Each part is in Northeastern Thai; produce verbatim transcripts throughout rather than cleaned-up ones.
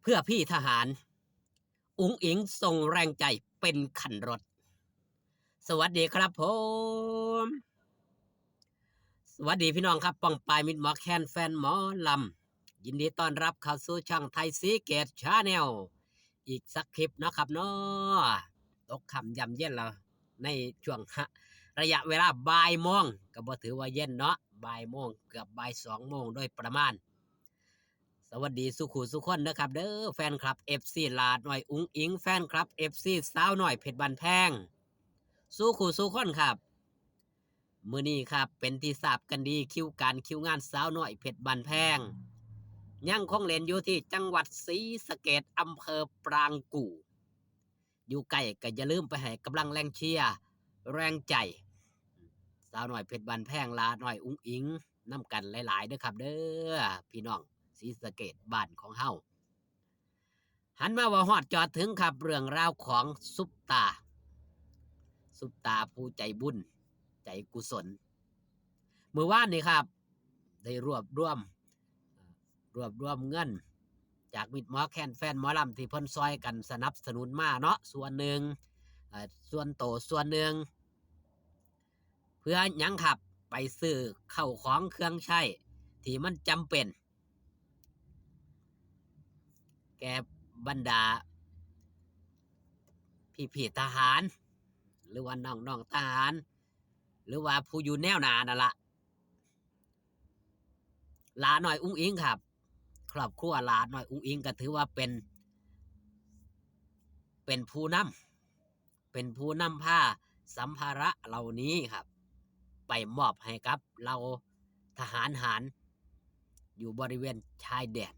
เพื่อพี่ทหาร อุ๋งอิ๋งส่งแรงใจเป็นคันรถ สวัสดีครับผม สวัสดีพี่น้องครับ ป้องปายมิตรหมอแคนแฟนหมอลำ ยินดีต้อนรับเข้าสู่ช่องไทยศรีเกตชาแนล อีกสักคลิปเนาะครับเนาะ ตกค่ำย่ำเย็นแล้ว ในช่วงฮะ ระยะเวลาบ่ายโมง ก็บ่ถือว่าเย็นเนาะ บ่ายโมง เกือบบ่ายสองโมงโดยประมาณ สวัสดีสู่คู่สู่คนนะครับเด้อ แฟนคลับ เอฟซี หลาน้อยอุ๋งอิ๋ง แฟนคลับ เอฟซี สาวน้อยเพชรบ้านแพง สู่คู่สู่คนครับ มื้อนี้ครับ เป็นที่ทราบกันดี คิวการคิวงานสาวน้อยเพชรบ้านแพง ยังคงเล่นอยู่ที่จังหวัดศรีสะเกษ อำเภอปรางกู่ อยู่ใกล้ก็อย่าลืมไปให้กำลังแรงเชียร์ แรงใจ สาวน้อยเพชรบ้านแพง หลาน้อยอุ๋งอิ๋งนำกันหลายๆเด้อครับเด้อ พี่น้องศรีสะเกษบ้านของเฮา หันมาเว้าฮอดจอดถึงครับ เรื่องราวของซุปตา ซุปตาผู้ใจบุญ ใจกุศล มื้อวานนี้ครับ ได้รวบรวม รวบรวมเงิน จากมิตรหมอแคนแฟนหมอลำ ที่เพิ่นซอยกันสนับสนุนมาเนาะ ส่วนหนึ่ง เอ่อ ส่วนโตส่วนหนึ่ง เพื่อหยังครับ ไปซื้อข้าวของเครื่องใช้ที่มันจำเป็น แก่บรรดาพี่ๆทหาร หรือว่าน้องๆทหาร หรือว่าผู้อยู่แนวหน้านั่นละ หลาน้อยอุ๋งอิ๋งครับ ครอบครัวหลาน้อยอุ๋งอิ๋งก็ถือว่าเป็น เป็นผู้นำ เป็นผู้นำพาสัมภาระเหล่านี้ครับ ไปมอบให้กับเหล่าทหารหาร อยู่บริเวณชายแดน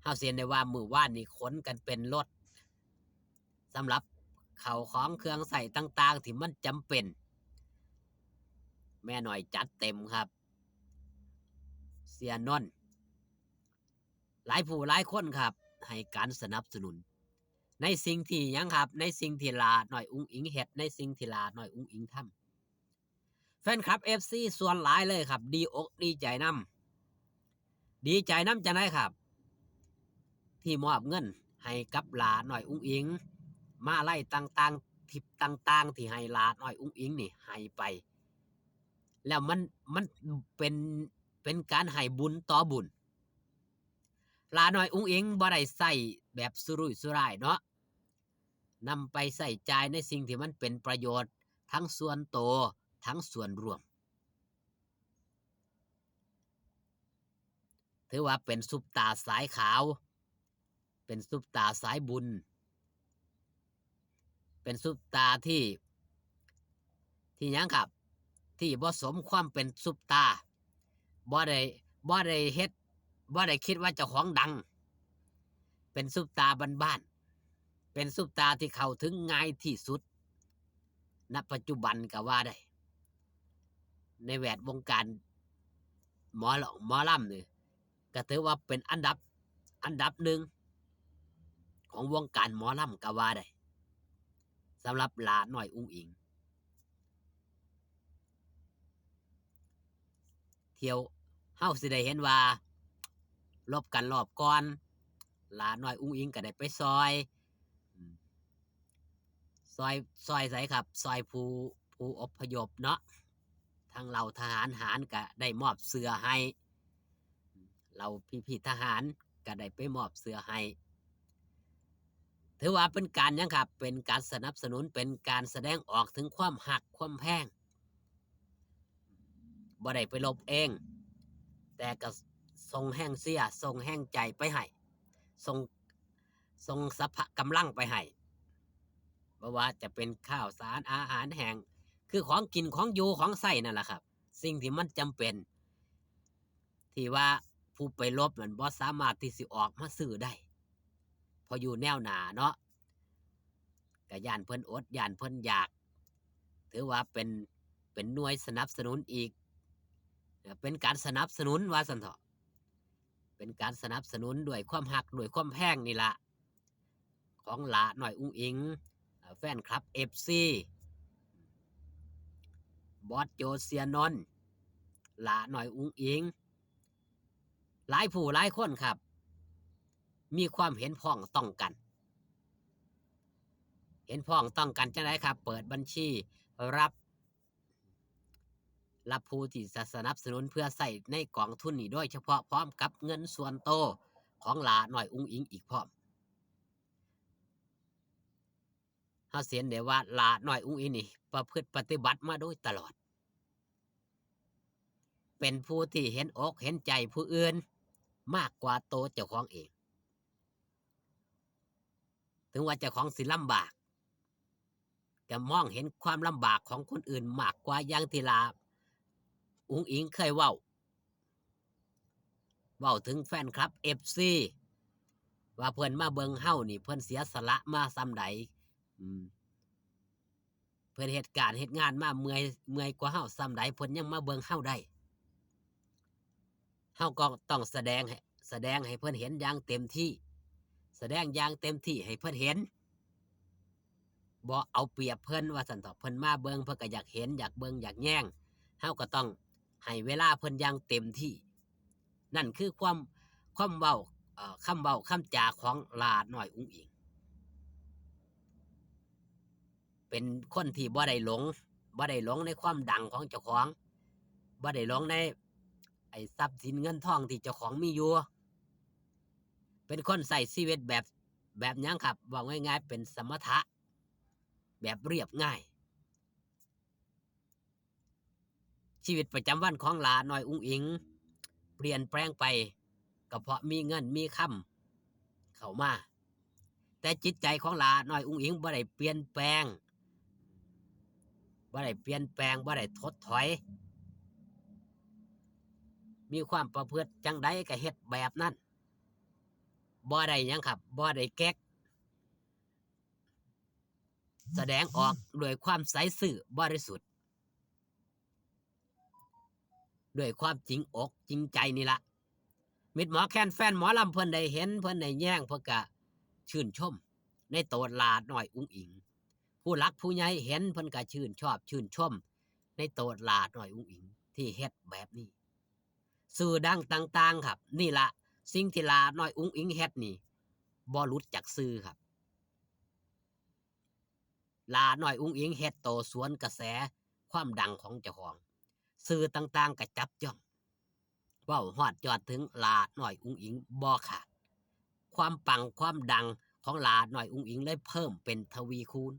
เฮาสิเห็นได้ว่ามื้อวานนี้ขนกันเป็นรถ สำหรับข้าวของเครื่องใช้ต่างๆที่มันจำเป็น แม่น้อยจัดเต็มครับ เสียนนท์ หลายผู้หลายคนครับ ให้การสนับสนุน ในสิ่งที่หยังครับ ในสิ่งที่หลาน้อยอุ๋งอิ๋งเฮ็ด ในสิ่งที่หลาน้อยอุ๋งอิ๋งทำ แฟนคลับ เอฟซี ส่วนหลายเลยครับ ดีอกดีใจนำ ดีใจนำจังได๋ครับ ที่มอบเงินให้กับหลาน้อยอุ๋งอิ๋ง มาลัยต่างๆ ทริปต่างๆ ที่ให้หลาน้อยอุ๋งอิ๋งนี่ให้ไป แล้วมัน มันเป็น เป็นการให้บุญต่อบุญ หลาน้อยอุ๋งอิ๋งบ่ได้ใช้แบบสุรุ่ยสุร่ายเนาะ นำไปใช้จ่ายในสิ่งที่มันเป็นประโยชน์ ทั้งส่วนโต ทั้งส่วนรวม ถือว่าเป็นซุปตาสายขาว เป็นซุปตาสายบุญ เป็นซุปตาที่ ที่หยังครับ ที่บ่สมความเป็นซุปตา บ่ได้ บ่ได้เฮ็ด บ่ได้คิดว่าเจ้าของดัง เป็นซุปตาบ้านๆ เป็นซุปตาที่เข้าถึงง่ายที่สุด ณ ปัจจุบันก็ว่าได้ ในแวดวงการหมอล- หมอลำนี่ ก็ถือว่าเป็นอันดับ อันดับหนึ่งของวงการหมอลำก็ว่าได้ สำหรับหลาน้อยอุ๋งอิ๋ง เที่ยว เฮาสิได้เห็นว่า ลบกันรอบก่อน หลาน้อยอุ๋งอิ๋งก็ได้ไปซอย อืม ซอย ซอยไสครับ ซอยผู้ ผู้อพยพเนาะ ทางเหล่าทหารหารก็ได้มอบเสื้อให้ เหล่าพี่ๆทหารก็ได้ไปมอบเสื้อให้ ถือว่าเป็นการหยังครับ เป็นการสนับสนุน เป็นการแสดงออกถึงความฮักความแพง บ่ได้ไปรบเอง แต่ก็ส่งแฮงเชียร์ ส่งแฮงใจไปให้ ส่ง ส่งสรรพกำลังไปให้ บ่ว่าจะเป็นข้าวสารอาหารแห้ง คือของกินของอยู่ของใช้นั่นล่ะครับ สิ่งที่มันจำเป็น ที่ว่าผู้ไปรบนั่นบ่สามารถที่สิออกมาซื้อได้ เพราะอยู่แนวหน้าเนาะ ก็ย้านเพิ่นอด ย้านเพิ่นอยาก ถือว่าเป็น เป็นหน่วยสนับสนุนอีก เป็นการสนับสนุนว่าซั่นเถาะ เป็นการสนับสนุนด้วยความฮัก ด้วยความแพงนี่ล่ะ ของหลาน้อยอุ๋งอิ๋ง แฟนคลับ เอฟซี บอสโจ เสียนนท์ หลาน้อยอุ๋งอิ๋ง หลายผู้หลายคนครับ มีความเห็นพ้องต้องกัน เห็นพ้องต้องกันจังไดครับ เปิดบัญชีรับ รับผู้ที่จะสนับสนุนเพื่อใช้ในกองทุนนี้โดยเฉพาะ พร้อมกับเงินส่วนตัวของหล้าน้อยอุ๋งอิ๋งอีกพร้อม เฮาสิเห็นได้ว่าหล้าน้อยอุ๋งอิ๋งนี่ประพฤติปฏิบัติมาโดยตลอด เป็นผู้ที่เห็นอกเห็นใจผู้อื่นมากกว่าตัวเจ้าของเอง ถึงว่าเจ้าของสิลำบาก แต่มองเห็นความลำบากของคนอื่นมากกว่าอย่างที่หล้าอุ๋งอิ๋งเคยเว้า เว้าถึงแฟนคลับ เอฟซี ว่าเพิ่นมาเบิ่งเฮานี่ เพิ่นเสียสละมาส่ำใด อืม เพิ่นเฮ็ดการเฮ็ดงานมาเมื่อย เมื่อยกว่าเฮาส่ำใด เพิ่นยังมาเบิ่งเฮาได้ เฮาก็ต้องแสดงให้ แสดงให้เพิ่นเห็นอย่างเต็มที่ แสดงอย่างเต็มที่ให้เพิ่นเห็น บ่เอาเปรียบเพิ่นว่าซั่นเถาะ เพิ่นมาเบิ่ง เพิ่นก็อยากเห็น อยากเบิ่ง อยากแยง เฮาก็ต้องให้เวลาเพิ่นอย่างเต็มที่ นั่นคือความ ความเว้า เอ่อ คำเว้าคำจาของหล้าน้อยอุ๋งอิ๋ง เป็นคนที่บ่ได้หลง บ่ได้หลงในความดังของเจ้าของ บ่ได้หลงในไอ้ทรัพย์สินเงินทองที่เจ้าของมีอยู่ เป็นคนใช้ชีวิตแบบ แบบหยังครับ เว้าง่ายๆ เป็นสมถะ แบบเรียบง่าย ชีวิตประจำวันของหล้าน้อยอุ๋งอิ๋งเปลี่ยนแปลงไป ก็เพราะมีเงินมีคำเข้ามา แต่จิตใจของหล้าน้อยอุ๋งอิ๋งบ่ได้เปลี่ยนแปลง บ่ได้เปลี่ยนแปลง บ่ได้ถดถอย มีความประพฤติจังใดก็เฮ็ดแบบนั้น บ่ได้หยังครับ บ่ได้แก๊ก แสดงออกด้วยความใสซื่อบริสุทธิ์ ด้วยความจริงอกจริงใจนี่ละ มิตรหมอแคนแฟนหมอลำเพิ่นได้เห็น เพิ่นได้แยง เพิ่นก็ชื่นชมในโตหล้าน้อยอุ๋งอิ๋ง ผู้หลักผู้ใหญ่เห็น เพิ่นก็ชื่นชอบชื่นชมในโตหล้าน้อยอุ๋งอิ๋งที่เฮ็ดแบบนี้ สื่อดังต่างๆ ครับ นี่ละสิ่งที่หล้าน้อยอุ๋งอิ๋งเฮ็ดนี่ บ่หลุดจากสื่อครับ หล้าน้อยอุ๋งอิ๋งเฮ็ดโตสวนกระแสความดังของเจ้าของ สื่อต่างๆ ก็จับจ้อง เว้าฮอดยอดถึงหล้าน้อยอุ๋งอิ๋งบ่ขาด ความปังความดังของหล้าน้อยอุ๋งอิ๋งเลยเพิ่มเป็นทวีคูณ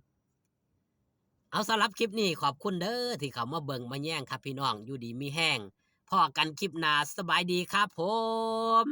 เอา สำหรับคลิปนี้ขอบคุณเด้อที่เข้ามาเบิ่งมาแยงครับพี่น้อง อยู่ดีมีแฮง พ้อกันคลิปหน้า สบายดีครับผม